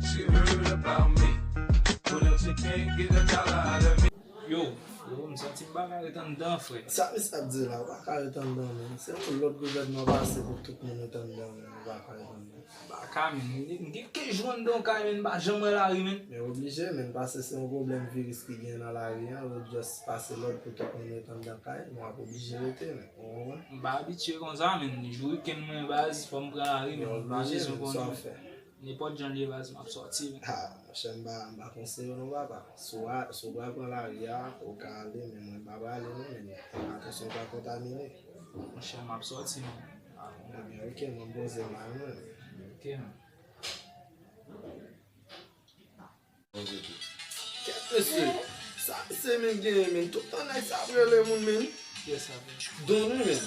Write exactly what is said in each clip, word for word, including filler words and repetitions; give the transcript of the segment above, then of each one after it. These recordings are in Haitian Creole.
She heard about me. What else you can't get a dollar out of me? Yo, yo, m santi m pa ka ret anndan, frè. Sa misye ap di la, ou pa ka ret anndan, menn. Se yon lòt gouvènman pase pou tout moun ret anndan, menn. Ou pa ka ret anndan. M pa ka, menn. M gen, m gen kenz jou anndan yon kay, menn. M pa janm wè lari, menn. Men oblije, menn, paske se yon pwoblèm viris ki gen nan lari an. Yo just pase lòd pou tout moun ret anndan kay. Mwen ap oblije rete, menn. Ou konprann? M pa abitye konsa, menn. Jou wikenn mwen, baz, fò m pran lari, menn. M pa bezwen konn. Nenpòt jan l ye, baz, m ap sòti, menn. Ha, monchè, m pa, m pa konseye w non, papa. Si w a, si w pral pran lari a, ou ka ale, men mwen, m pa prale non, menn. Atansyon pa kontamine. Monchè, m ap sòti, menn. Ebyen, oke, mwen poze m la, menn. Oke, menn. Kèt mesye, sa misye menm genyen, menn? Tout tan nèg sa ap rele moun, menn. Kiyès sa, menn? Don wi, menn.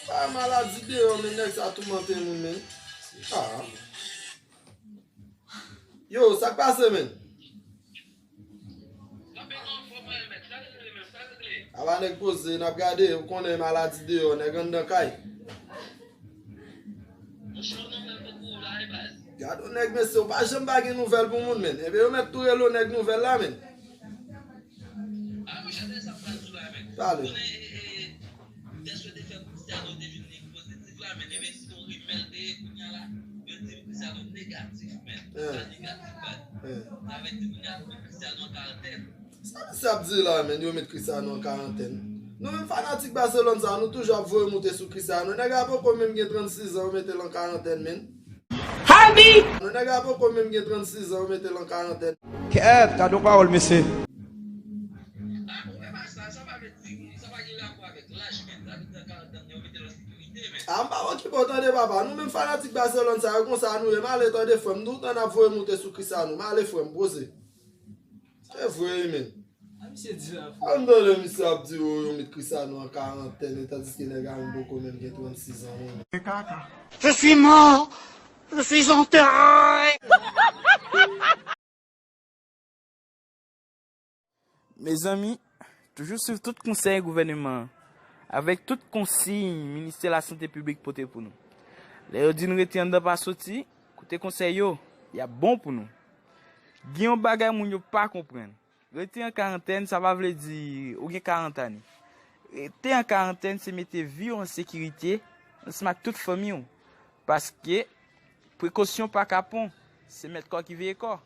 Pa maladi deyò, menn, nèg sa toumante moun, menn. Ah. Yo, sa k pase, menn? Apa nèg poze, n ap gade, ou konnen maladi deyò, nèg anndan kay. Gade yon nèg, mesye, ou pa janm pa gen nouvèl pou moun, menn. Ebyen, yo mèt tou rele yon nèg nouvèl la, menn. Pale. Eh. Eh. Sa misye ap di la, menn, yo met Cristiano an karantèn. Nou menm fanatik Barcelone sa, nou toujou ap voye moute sou Cristiano. Nèg la poko menm gen trannsis an, yo mete l an karantèn, menn. Happy! Nou nèg la poko menm gen trannsis an, yo mete l an karantèn. Kèt, gade yon pawòl, mesye. Ah, m pa okipe w tande, papa. Nou menm fanatik Barcelone sa, yo konsa nou ye. M ale tande, frè m. Nou tan n ap voye moute sou Cristiano. M ale, frè m, poze. Se vre wi, menn. Sa misye di la, frè? An tande misye ap di, oh, yo met Cristiano an karantèn, e tandiske nèg la menm poko menm gen trannsis an, menn. Je suis mort. Je suis enterré. Mezanmi, toujou swiv tout konsèy gouvèneman an, avèk tout konsiy Ministè Lasante Piblik pote pou nou. Lè yo di n rete anndan pa soti, koute konsèy yo, y ap bon pou nou. Gen yon bagay moun yo pa konprann. Rete an karantèn, sa pa vle di ou gen karant ane. Rete an karantèn, se mete vi w an sekirite ansanm ak tout fanmi w. Paske prekosyon pa kapon, se mèt kò ki veye kò.